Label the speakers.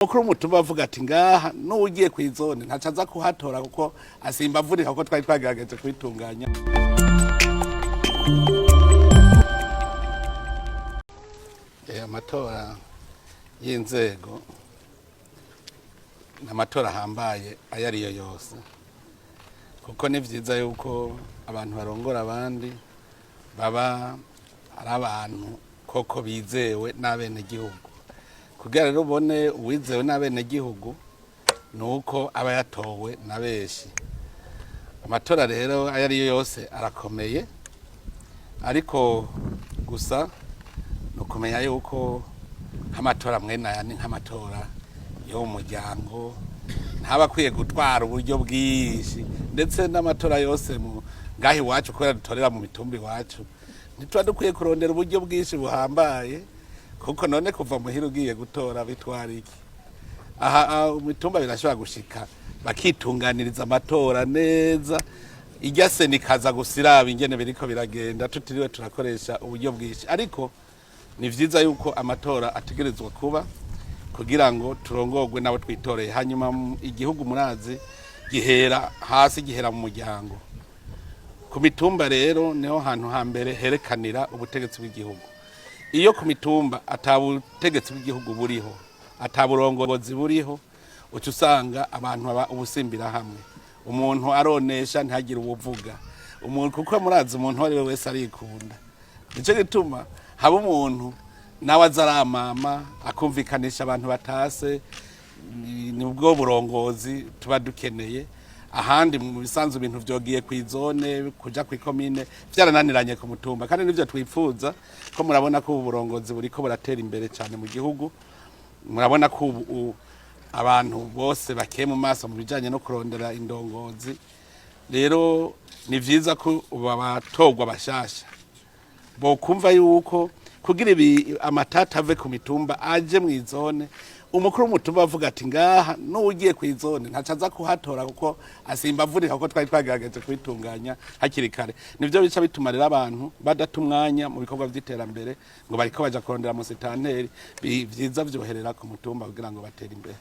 Speaker 1: Umukuru w'umutumba avuga ati ngaha n'uwugiye kw'izone ntaco aza kuhatora kuko asimba avunika kuko twari twagerageje kubitunganya. Amatora y'inzego ni amatora ahambaye ayo ariyo yose, kuko ni vyiza yuko abantu barongora abandi baba ari abantu koko bizewe n'abenegihugu. Kugira rero ubone uwizewe n'abenegihugu ni uko aba yatowe na benshi. Amatora rero ayo ariyo yose arakomeye, ariko gusa ni ukumenya yuko nk'amatora mwene aya ni nk'amatora yo mu muryango, ntaba akwiye gutwara uburyo bwinshi, ndetse n'amatora yose mu ngaha iwacu kubera dutorera mu mitumba iwacu ntituba dukwiye kurondera uburyo bwinshi buhambaye, kuko none kuva muhira ugiye gutora bitwara iki? Aha mu mitumba birashobora gushika bakitunganiriza amatora neza, irya sena ikaza gusa iraba ingene biriko biragenda tutiriwe turakoresha uburyo bwinshi. Ariko ni vyiza yuko amatora ategerezwa kuba kugira ngo turongorwe n'abo twitoreye. Hanyuma igihugu murazi gihera hasi, gihera mu muryango. Ku mitumba rero niho hantu hambere herekanira ubutegetsi bw'igihugu. Iyo ku mitumba ata butegetsi bw'igihugu buriho, ata burongozi buriho, uca usanga abantu baba ubusimbira hamwe. Umuntu aronesha ntihagire uwuvuga. Umuntu kuko murazi umuntu uwo ari we wese arikunda. Nico gituma haba umuntu nawe aza aramama akumvikanisha abantu batase, nibwo burongozi tuba dukeneye. Ahandi mu bisanzwe ibintu vyogiye kw'izone kuja kw'ikomine vyarananiranye ku mutumba, kandi nivyo twipfuza ko murabona ko ubu burongozi buriko buratera imbere cane mu gihugu. Murabona ko ubu abantu bose bakeye mu maso mu bijanye no kurondera indongozi. Rero ni vyiza ko ubu abatorwa bashasha bokumva yuko kugira ibi amatata ave ku mitumba aje mw'izone, umukuru w'umutumba avuga ati ngaha n'uwugiye kw'izone ntaco aza kuhatora kuko asimba avunika kuko twari twagerageje kubitunganya hakiri kare. Nivyo bica bituma rero abantu badata umwanya mu bikorwa vy'iterambere ngo bariko baja kurondera musitanteri. Vyiza vyoherera ku mutumba kugira ngo batere imbere.